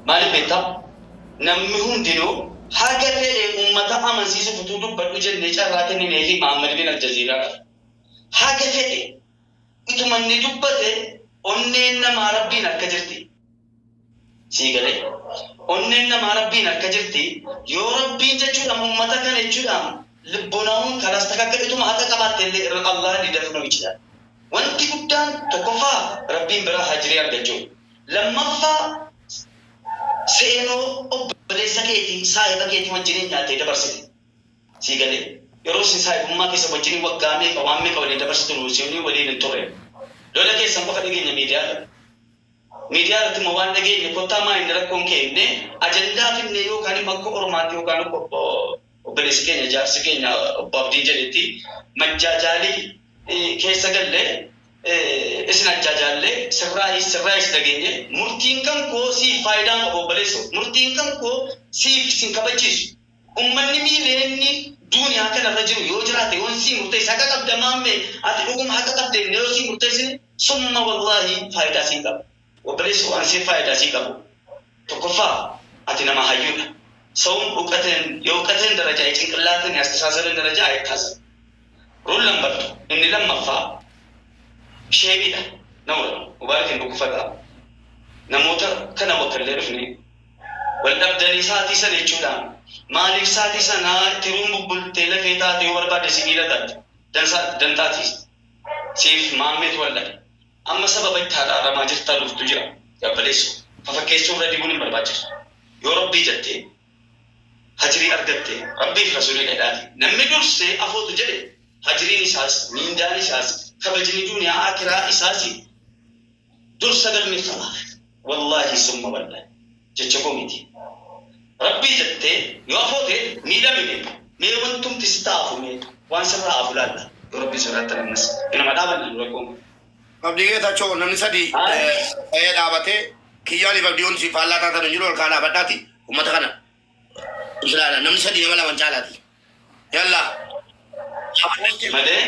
Maaliif beektaa? Namni hundinuu haga fedhe uummata amansiisuuf utuu dubbadhu jennee carraa kenninee fi Mahammad bin Aljaziiraa qaba. Haga fedhe utuma inni dubbate onneen namaa Rabbiin harka jirti. Sii galee? Onneen namaa Rabbiin harka jirti. Yoo Rabbiin jechuudhaan uummata kana jechuudhaan libbonaa'uun kalaas takka akka ituma haqa qabaatte illee Allah ni dafnoo jechuudha. Wanti guddaan tokkoffaa Rabbiin biraa hajirii argachuu. Lammaffaa seenoo obboleessa keetii saahiba keetii wajjiniin nyaattee dabarsite. Sii galee? Yeroo isin saahibummaa keessa wajjiniin waggaa meeqa waan meeqa waliin dabarsitu isin waliin hin turre. Lola keessan qofa dhageenya miidiyaa irratti. Miidiyaa irratti immoo waan dhageenye kottaa maa inni rakkoon keenne ajandaa finne yookaan immoo akka Oromaatti yookaan akka obboleessi keenya jaarsi keenya obbo Abdiin jedhetti majjaajaalii keessa galle isin ajjaajaallee sirraayis sirraayis dhageenye murtiin kan koo siif faayidaan qabu obboleessoo murtiin kan koo siif sin kabachiisu. Ummanni miileenni duuniyaa kanarra jiru yoo jiraate yoon sii murteesse haqa qabda maamme ati dhuguma haqa qabda jennee yoo sii murteessine summa wallaahi faayidaa siin qaba. Obboleessoo ani siif faayidaa sii qabu. Tokkoffaa ati nama hayyuudha. ሰውም እውቀትን የእውቀትን ደረጃ የጭንቅላትን የአስተሳሰብን ደረጃ አይታሰብም። Rule number two inni lammaffaa sheebiidha. Nama Mubaarakin dhukkufata. Namoota kana wakkallee dhufne wal dhabdanii sa'aatii sana jechuudhaan maaliif sa'aatii sana tiruun bubbultee lafee taate yoo barbaadde sibiila taate dantaati siif maammeetu wal dhabe. Amma sababa itti haxaaramaa jirtaa dhuftu jira. Gabbaleessu fafakkeessuu irra dibuun hin barbaachisu. Yoo Rabbii jettee hajirii argatte Rabbiif rasuulii dhadhaati. Namni dursee afootu jedhe hajiriin isaas miindaan isaas kabajni duniyaa akiraa isaas dursa galmeeffama. Wallaahi summa wallahi jecha koo miti. Rabbii jettee yoo afoote miidhamine mee wantumti si taafu mee waan sirraa afu laalla. Yoo Rabbii sodaattan ammas inama dhaabanne dura koo. Abdii Geetaachoo namni sadii ta'ee dhaabatee kiyyaaniif abdiyoon si faallaa taatan hin jiru ol kaa dhaabadhaati uummata kana. Ilaala namni sadii nama lama caalaati. Yalla. Malee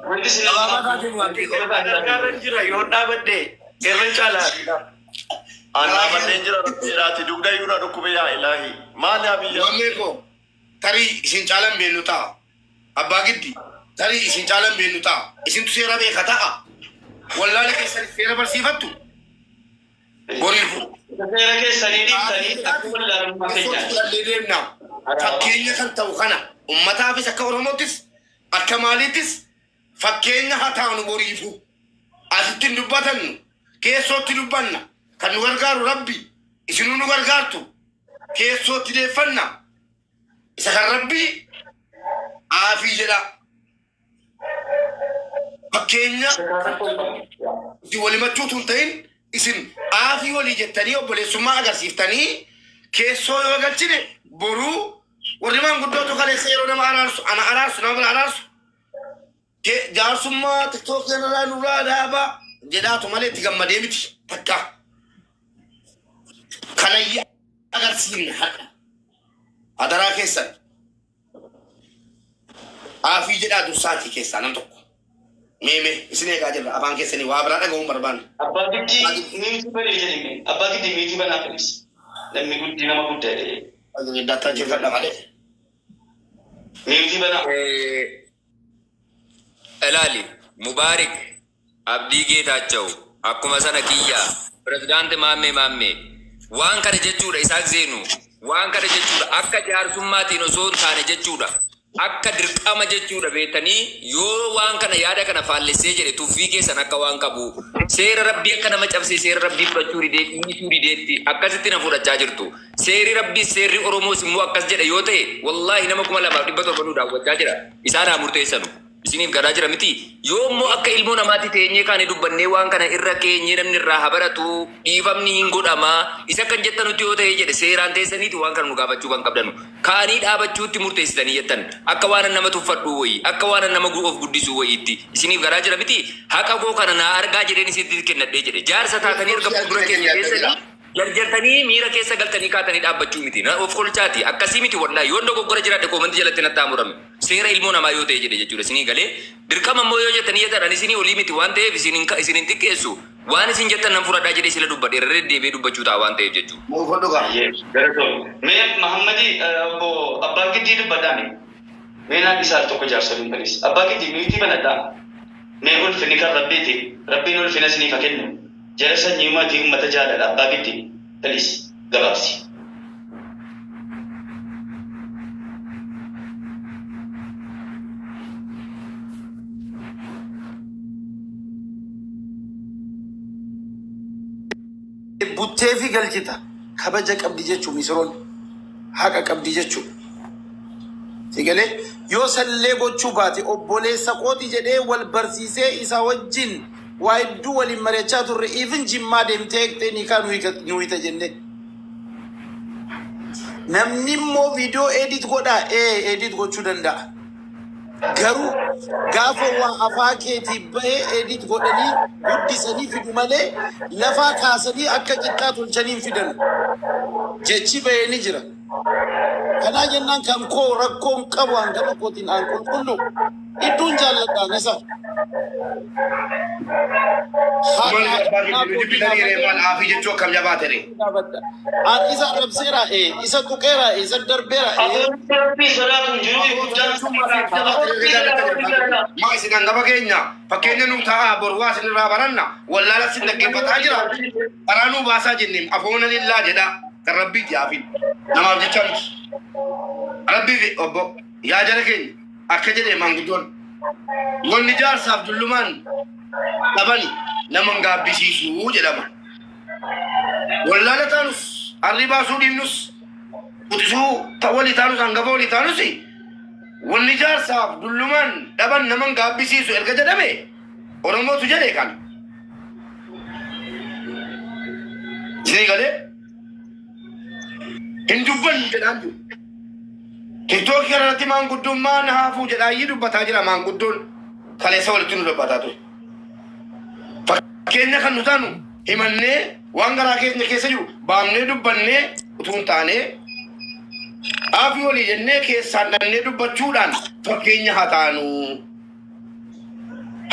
wanti si Gabaabaa taatee abdii koo. Gargaaran jira yoo dhaabadhe irra caalaa. An dhaabadheen jira jedhaati dugda iyyuu na dhukkube yaa ilaahi. Maali yaa biyya? Mammee koo tarii isin caalan beellu ta'a. Abbaa giddi tarii isin caalan beellu ta'a. Isintu seera beeka ta'a. Wallaala keessan seera barsiifattu. Boriifu. Seera keessanii dhiiftanii akka wallaalummaa keenyaati. Fudhannee deemna. Fakkeenya kan ta'u kana ummataafis akka Oromoottis akka maaliittis fakkeenya haa taanu boriifu. Asitti hin dubbatannu keessootti dubbanna. Kan nu gargaaru Rabbi isinuu nu gargaartu keessootti deeffanna. Isa kan Rabbi aafii jedha. Fakkeenya isin walimachuutu hin ta'in isin aafii walii jettanii obboleessummaa agarsiiftanii keessoo yoo galchine boruu warri maanguddootu kaleessa yeroo nama araarsu ana araarsu nama bira araarsu jaarsummaa TikTok irraa nurraa dhaabaa jedhaatu malee itti gammadee miti takka. Kanayya agarsiifne har'a. Adaraa keessan aafii jedhaa dursaatii keessaa nam tokko. Meeme isin eegaa jirra afaan keessanii waa biraa dhaga'uun barbaanne. Abbaa giddii miitii banee jedhime. Abbaa giddii miitii banaa fedhis. Namni guddi nama guddaa jedhee. Dattaa jirfadha malee. Miitii banaa. Ilaali Mubaarik Abdii Geetaachoo akkuma sana kiyya pirezidaanti Maammee Maammee waan kana jechuudha Isaaq Zeenu waan kana jechuudha akka jaarsummaatiin osoo hin taane jechuudha akka dirqama jechuudha beektanii yoo waan kana yaada kana faallessee jedhe tuffii keessan akka waan qabu seera Rabbii akka nama cabsee seera Rabbii fudhachuu didee dhiisuu dideetti akkasitti na fudhachaa jirtu. Seerri Rabbii seerri Oromoos immoo akkas jedha yoo ta'e wallaahi nama 2700 nu daawwachaa jira isaan haa murteessanu. Isiniif garaa jira miti. Yoo immoo akka ilmoo namaatti teenyee kaane dubbannee waan kana irra keenyee namni irraa haa baratu dhiifamni hin godhama isa kan jettanutti yoo ta'e jedhe seeraan teessaniiti waan kana nu gaafachuu kan qabdanu. Kaanii dhaabachuutti murteessitanii jettan akka waan nama tuffadhu wayii akka waan nama of guddisuu wayiitti isiniif garaa jira miti. Haqa koo kana naa argaa jedheen isinitti kennadhee jedhe jaarsa taatanii erga fuuldura keenya keessanii jarjartanii miira keessa galtanii kaatanii dhaabbachuu miti. Na of kolchaati. Akkasii miti wallaahi. Yoon dogoggora jiraadhe koomantii jalatti natti haa murame. Seera ilmoo namaa yoo ta'e jedhe jechuudha. Isinii galee dirqama immoo yoo jettanii jettan isinii olii miti waan ta'eef isin hin xiqqeessu. Waan isin jettan nan fudhadhaa jedhee sila dubbadhe irra deddeebi'ee dubbachuu ta'a waan ta'eef jechuudha. Muufon dhugaa. Mee Mahammadii obbo Abbaa Giddii dubbadhaame. Mee naan isaa tokko jaarsoliin balis. Abbaa Giddii miitii banadhaa. Mee ulfinni kan Rabbiiti. Rabbiin ulfina isiniif haa kennu. Jara sanyii uummatii uummata jaalala Abbaa Giddii. Please gabaabsi. Buttee fi galchita kabaja qabdi jechuu misiroon haqa qabdi jechuu. Sigalee yoo sallee gochuu baate obboleessa kooti jedhee wal barsiisee isa wajjin waa hedduu waliin mari'achaa turre even Jimmaa deemtee eegtee nikaa nu hiita jenne. Namni immoo viidiyoo edit godhaa ee edit gochuu danda'a. Garuu gaafa waa afaa keetii bahee edit godhanii guddisanii fidu malee lafaa kaasanii akka qixxaa tolchanii hin fidan. Jechi bahee ni jira. Kanaa jennaan kan koo rakkoon qabu hangama kootiin aan qulqullu idduun jaalladhaan isa. Maal abbaa gidduu nu jibbitanii ree maal aafii jechuu akkam jabaate ree. Aan isa arrabseera ee isa tuqeera isa darbeera ee. Rabbii sodaatu hin jiru guddaan. Maa isin hangafa keenya fakkeenya nuu taa'aa boru waa isin irraa baranna wallaala isin dhaggeeffataa jira. Karaa nuu baasaa jenneen afoona lillaa jedha kan rabbiiti aafin namaaf jecha miti. Rabbii obbo yaa jara keenya akka jedhe maanguddoon wanni jaarsaaf dullumaan dhabani nama hin gaabbisiisuu jedhama. Wallaala taanus arrii baasuu dhiibnus quxisuu walii taanus hangafa walii taanus wanni jaarsaaf dullumaan dhaban nama hin gaabbisiisu erga jedhame Oromootu jedhe kana. Isinii galee hin dubbannu jedhaan jiru. Tiktookii kanarratti maanguddummaan haafuu jedhaayyii dubbataa jira maanguddoon kaleessa walitti nu dubbataa ture. Fakkeenya kan nu taanu himannee waan garaa keenya keessa jiru baafnee dubbannee utuu hin taane aafii walii jennee keessaan dhannee dubbachuudhaan fakkeenya haa taanu.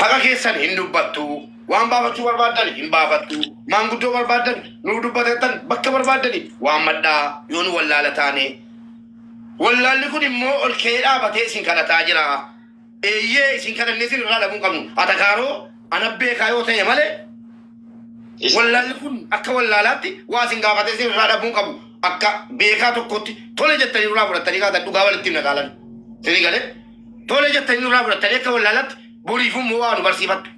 Haqa keessan hin dubbattu. Waan baafachuu barbaaddan hin baafattu. Maanguddoo barbaaddan nuu dubbatettan bakka barbaaddani waan maddaa yoo nu wallaala taane. Wallaalli kun immoo ol ka'ee dhaabatee isin kadhataa jira. Eeyyee isin kadhannee isin irraa dhabuu hin qabnu. Atakaaroo ana beekaa yoo ta'e malee wallaalli kun akka wallaalaatti waa isin gaafatee isin irraa dhabuu hin qabu. Akka beekaa tokkotti tole jettanii nurraa fudhattanii kaatan dhugaa walitti himna qaalan. Isinii galee tole jettanii nurraa fudhattanii akka wallaalaatti boriif immoo waa nu barsiifattu.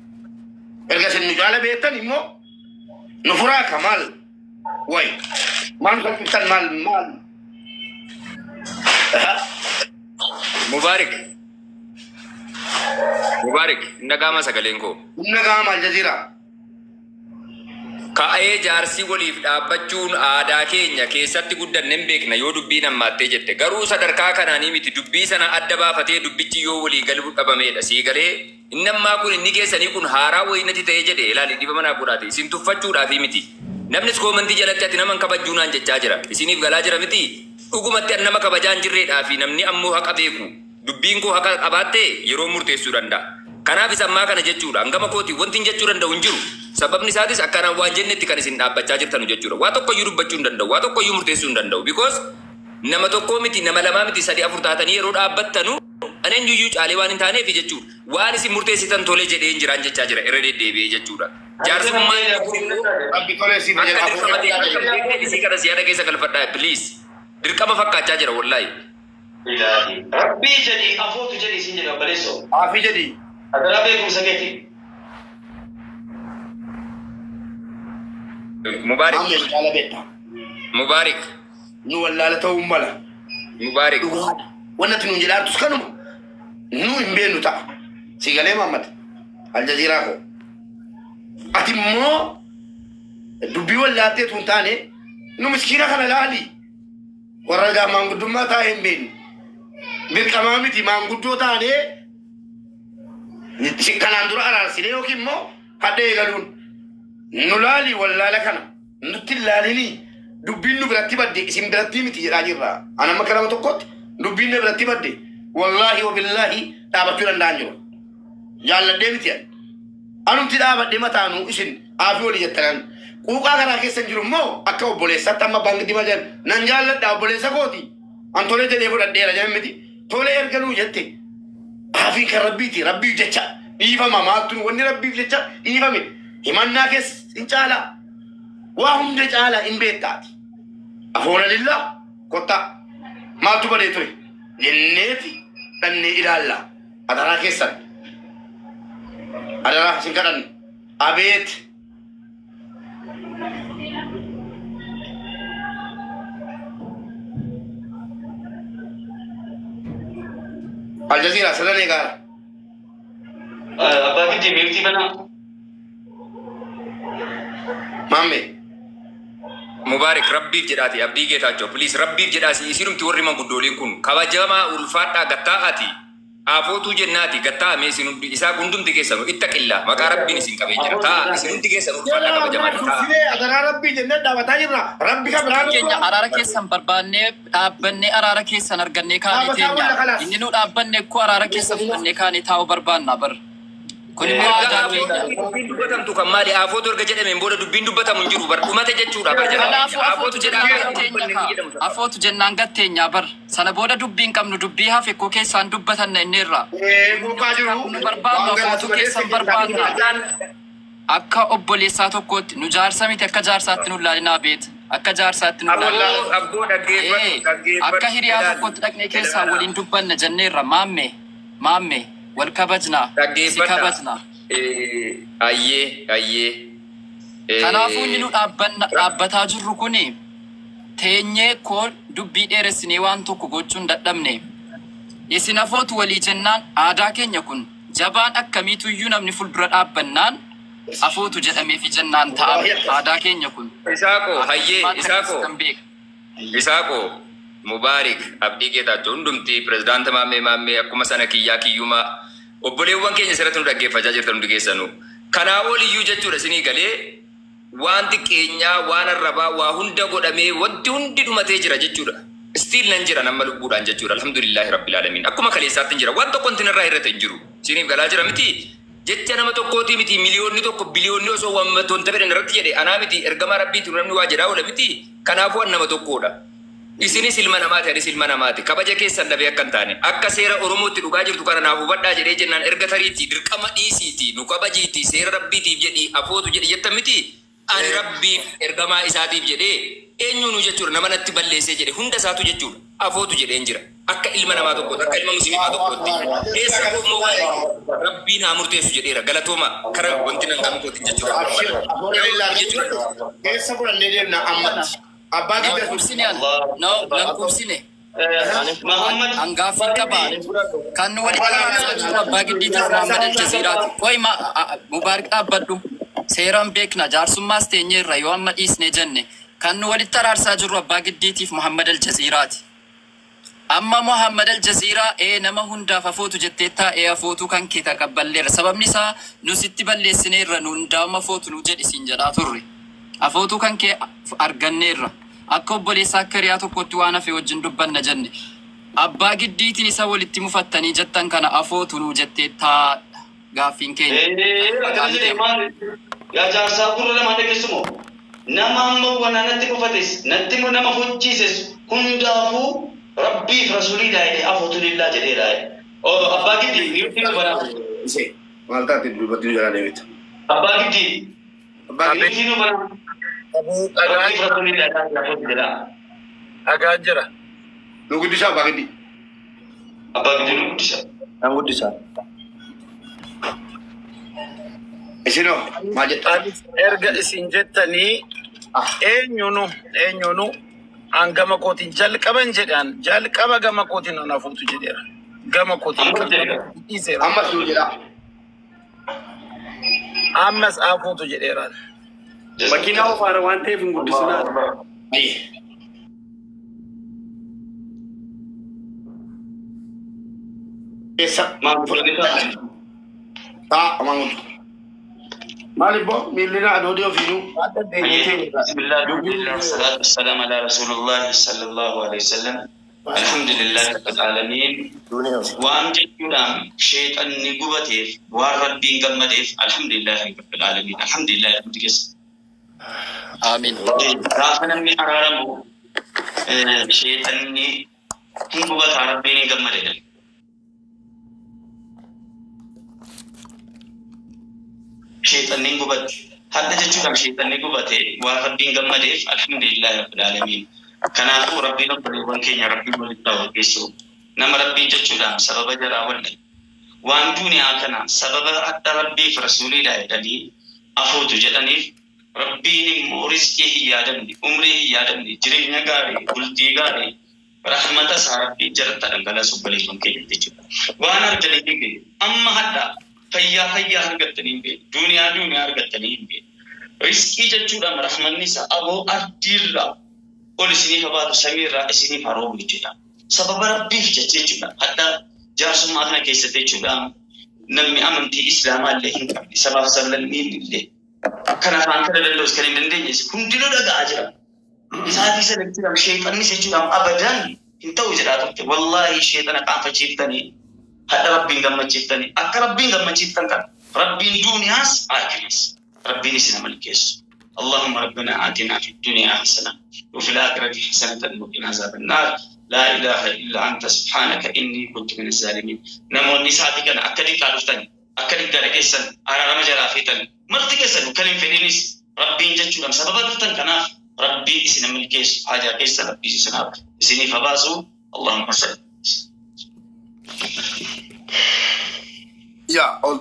Erga isin nu jaala beektan immoo nu furaa ka maal wayi maal nu salphiftan maal maal. Mubaarik. Mubaarik, hin dhaga'ama sagaleen koo. Humna gaama Aljazeeraa. Ka'ee jaarsi waliif dhaabbachuun aadaa keenya keessatti guddanne hin beekna yoo dubbiin hammaattee jette. Garuu sadarkaa kanaanii miti dubbii sana adda baafatee dubbichi yoo walii galuu dhabameedha. Sii galee inni ammaa kun inni keessanii kun haaraa wayii natti ta'ee jedhe ilaali dhiba manaa godhaate isin tuffachuudhaafi miti. Namnis koomantii jalatti ati nama hin kabajjuu naan jechaa jira. Isiniif galaa jira miti. Dhugumatti an nama kabajaa hin jirreedhaafi namni ammoo haqa beeku dubbiin koo haqa qabaatte yeroo murteessuu danda'a. Kanaaf isa ammaa kana jechuudha. Hangama kooti wanti hin jechuu danda'u hin jiru. Sababni isaatis akkanaan waan jennetti kan isin dhaabbachaa jirtanu jechuudha. Waa tokko iyyuu dubbachuu hin danda'u. Waa tokko iyyuu murteessuu hin danda'u. Because nama tokkoo miti, nama lamaa miti, sadi afur taatanii yeroo dhaabbattanu ani eenyuyyuu caalee waan hin taaneef jechuudha. Waan isin murteessitan tole jedhee hin jiraan jechaa jira irra deddeebi'ee jechuudha. Jaarsummaan inni kun immoo Rabbi tolee siif akka jedha. dirqama ta'e akka hin beekneef isii kana siyaada keessa galfadhaa please. Dirqama fakkaachaa jira wallaahi. Ilaahi. Rabbii jedhi afootu jedhi isin jedha obboleessoo. Aafii jedhi. Adaraa beekumsa keeti. Mubaarik. Amma caala beekta. Mubaarik. Nu wallaala ta'uu mala. Mubaarik. Dhugaadha. Wanni ati nuun jedhaartus kanuma. Nu hin beeknu ta'a. Si galee Mahammad. Aljazeeraa koo. Ati immoo dubbii wallaaltee tun taane nu miskiina kana laali. Warra egaa maanguddummaa taa'ee hin beekne. Dirqamaa miti maanguddoo taanee kanaan dura araarsinee yookiin immoo hadha eegaluun. Nu laali wallaala kana nutti hin laalinii dubbiin nu biratti badde isin biratti miti jedhaa jirra. Ani amma akka nama tokkotti dubbiin na biratti badde wallaahi wabillaahi dhaabachuu danda'an jiru. Jaalladhee miti ani. Anumti dhaabadhe mataanuu isin aafii olii jettanan. Quuqaa karaa keessan jiru immoo akka obboleessaatti amma baankii diimaa jedhan nan jaalladha obboleessa kooti. An tolee jedhee fudhadheera jedhan miti. Tolee erganuu jette. Aafiin kan rabbiiti rabbiif jecha dhiifama maaltu wanni rabbiif jecha dhiifame himannaa keessa hin caalaa. Waa hunda caalaa hin beektaati. Afoona lillaa kottaa maaltu badee ture jenneeti dhannee ilaalla. Adaraa keessan. Adaraa isin kadhanne. Abeet. Aljazeera sadan eegaara. Abbaa Giddii miirtii banaa. Maammee. Mubaarik rabbiif jedhaati Abdii Geetaachoo please rabbiif jedhaasi isinumti warri manguddooliin kun kabajamaa ulfaadhaa gattaa'aati afootuu jennaati gattaa'ame isin hundi isaa hundumti keessanu ittaqillaa maqaa rabbiin isin qabee jira taa'a isin hundi keessan ulfaadhaa kabajamaadha taa'a. Tursinee adaraa rabbii jennee dhaabataa jirra. Rabbi kan biraa Keenya araara keessan barbaannee dhaabbannee araara keessan argannee kaanee Dhaabataa teenya. walla kalaas. Inni nu dhaabbanne koo araara keessan fudhannee kaanee taa'uu barbaanna bar. Kun immoo Erga aadaa afootu keenya. dubbiin dubbatamtu kan maali afootu erga jedhameen booda dubbiin dubbatamu hin jiru bar dhumate jechuudha bar jedhama. Kanaafuu Afootu afootu jedhaa jennaan kan gatteenya dubbanne kaa. hin jedhamu sana. Afootu jennaan gatteenya bar. Sana booda dubbiin qabnu dubbii hafe koo keessaan dubbatanna inni irraa. Quuqaa jiru. Nu barbaannu Waan afootu garaatu keessan baleessa barbaanna. Akka obboleessaa tokkootti nu jaarsa miti akka jaarsaatti nu laalinaa beet. Akka jaarsaatti nu laalinaa. Abboo abboo dhaggeeffadhu Ee, dhaggeeffadhu akka hiriyaa ilaali tokkotti dhaqnee keessaa ilaala. waliin dubbanna jenneerra maamme maamme wal kabajna si Dhaggeeffadha. kabajna. Ayyee ayyee. Kanaafuu inni nu dhaabbataa jirru kuni teenyee koo dubbii dheeressinee waan tokko gochuun dadhabne. Isin afootu walii jennaan aadaa keenya kun jabaan akkamiituyyuu namni fuuldura dhaabbannaan afootu jedhameefi jennaan ta'a aadaa keenya kun. Isaaqoo Akka hayyee ilmaatti Isaaqoo akkasitti beeka. Isaaqoo Mubaarik Abdii Geetaachoo hundumti pirezidaanta maammee maammee akkuma sana kiyyaa kiyyumaa obboleewwan keenya asirratti nu dhaggeeffachaa jirtan hundi keessanuu. Kanaa oliyyuu jechuudha isinii galee waan xiqqeenyaa waan arrabaa waa hunda godhamee wanti hundi dhumatee jira jechuudha. Still nan jira nama lubbuudhaan jechuudha. Alhamdulillahi rabbil alamin. Akkuma kaleessaatti hin jira. Waan tokko wanti narraa hir'ate hin jiru. Isiniif galaa jira miti. Jecha nama tokkooti miti miliyoonni tokko biliyoonni osoo wanta fedhan irratti jedhe anaa miti ergamaa rabbiitu namni waa jedhaa oola miti. Kanaafuu an nama tokkodha. Isinis ilma namaati anis ilma namaati. Kabaja keessan dhabee akka hin taane akka seera Oromootti dhugaa jirtu kana naaf hubadhaa jedhee jennaan erga tariitii dirqama dhiisiitii nu kabajiitii seera rabbiitiif jedhii afootu jedhi jettan miti. Ani rabbiif ergamaa isaatiif jedhee eenyuunu jechuudha nama natti balleessee jedhe hunda isaatu jechuudha afootu jedheen jira. Akka ilma namaa tokkootti akka ilma musliimaa tokkootti keessa koo immoo waan rabbiin haa murteessu jedheera galatooma kara wanti nan qabu kootiin jechuudha. Abshir afoona lillaa Jechuudha. keessa fudhannee deemna ammatti. Abbaa Nan Giddii quubsine an. No, nan quubsine. Muhammad Hangaafii qaba. Kan nu walitti araarsaa jiru abbaa giddiitiif Muhammad Aljazeeraati. Qoy ma Mubaarik dhaabbadhu. Seeraan beekna jaarsummaas teenyeerra yoo amma dhiisne jenne. Kan nu walitti araarsaa jirru abbaa giddiitiif Muhammad Aljazeeraati. Amma Muhammad Aljazeeraa ee nama hundaaf afootu jettee taa'ee afootuu kan kee taqabballeerra. Sababni isaa nu sitti balleessineerra nu hundaa'uma afootu nu jedhi siin jedhaa turre. Afootuu kan kee arganneerra. Akka obboleessaa akka hiriyaa tokkotti waan hafe wajjin dubbanna jenne. Abbaa giddiitiin isa walitti mufattanii jettan kana afootu nuu jettee taa'adha gaaffiin keenya. Akkana jedhee maal yaa jaarsaa gurra lamaan dhageessumoo nama amma wanaa natti kufates natti immoo nama hojjiises hundaafuu rabbiif rasuulii jedhee afootu lillaa jedheera. Abbaa Giddii miirtii nu banaa. Isee maal taate dubbatti nu jalaa deemita. Abbaa Giddii Abbaa Giddii miirtii nu banaa. Rabbiif rasuulii jedhee afootu jedhaa. Dhagaan jira. nu guddisaa abbaa Giddii. Abbaa Giddii nu guddisa. Nan guddisa. Isinoo maal jettan? Anis erga isin jettanii eenyunu an gama kootiin jalqaban jedhan jalqaba gama kootiin an hafuutu jedheera. Gama kootiin Amma jedheera. dhiiseera. Ammas nu jedhaa. Ammas hafuutu jedheera. Makiinaa ofaara waan ta'eef hin guddisinaa. Ayyee. Keessa Maal fudhanii ta'a maanguddoo. Maal ibboo miilli na adoodee ofiinuu. بسم الله الحمد لله والصلاة والسلام على رسول الله صلى الله عليه وسلم. Alhamdulillahi rabbil aalamiin. Waan jechuudhaan sheexanni gubateef, waan Rabbiin gammadeef, alhamdulillahi rabbil aalamiin. Alhamdulillahi hundi keessa. Amiin. Gaafa namni araaramu sheexanni hin gubataa, Rabbiin hin gammade jedha. Sheexanni hin gubate. Hadda jechuudhaan sheexanni gubate, waan Rabbiin gammadeef, alhamdulillahi rabbil aalamiin. Kanaafuu Rabbiin obboleewwan keenya Rabbiin walitti haa geessu. Nama Rabbiin jechuudhaan sababa jaraa wallahi. Waan duniyaa kana sababa hadha Rabbiif rasuuliidha jedhanii afuutu jedhaniif, Rabbiin immoo rizqii hin yaadamne, umrii hin yaadamne, jireenya gaarii, bultii gaarii, rahmata isaa Rabbiin jalatti dhangalaasu obboleewwan keenya jechuudha. Waan arganii hin beeku. Amma hadha fayyaa fayyaa argattanii hin beeku. Duniyaa duniyaa argattanii hin beeku. Rizqii jechuudhaan rahmanni isaa aboo ardiirraa ol isiniif habaatu, samiirraa isiniif haa roobu jechuudha. Sababa Rabbiif jecha jechuudha. Hadha jaarsummaa kana keessatti jechuudha. Namni amantii Islaamaa illee hin qabne, sabaaf sablammiin illee kan afaan kana danda'us kan hin dandeenyes hundinuu dhaga'aa jira. Isaatii sana jechuudha, sheexannis jechuudha abadan hin ta'u jedhaa turte. Wallaahi sheexana qaanfachiiftanii, hadha Rabbiin gammachiiftanii, akka Rabbiin gammachiiftan kana Rabbiin duuniyaas aakiras Rabbiin isin milkeessu. اللهم ربنا آتنا في الدنيا حسنة وفي الآخرة حسنة وقنا عذاب النار. لا إله إلا أنت سبحانك إني كنت من الظالمين. Namoonni isaatii kana akka diqqaa dhuftani, akka diqqaa keessan araarama jalaa feetan marti keessan, kan hin fedhinis Rabbiin jechuudhaan sababa dhuftan kanaaf Rabbiin isin milkeessu, haajaa keessa Rabbii isinaaf isiniif habaasu. Allahumma salli. Yaa ol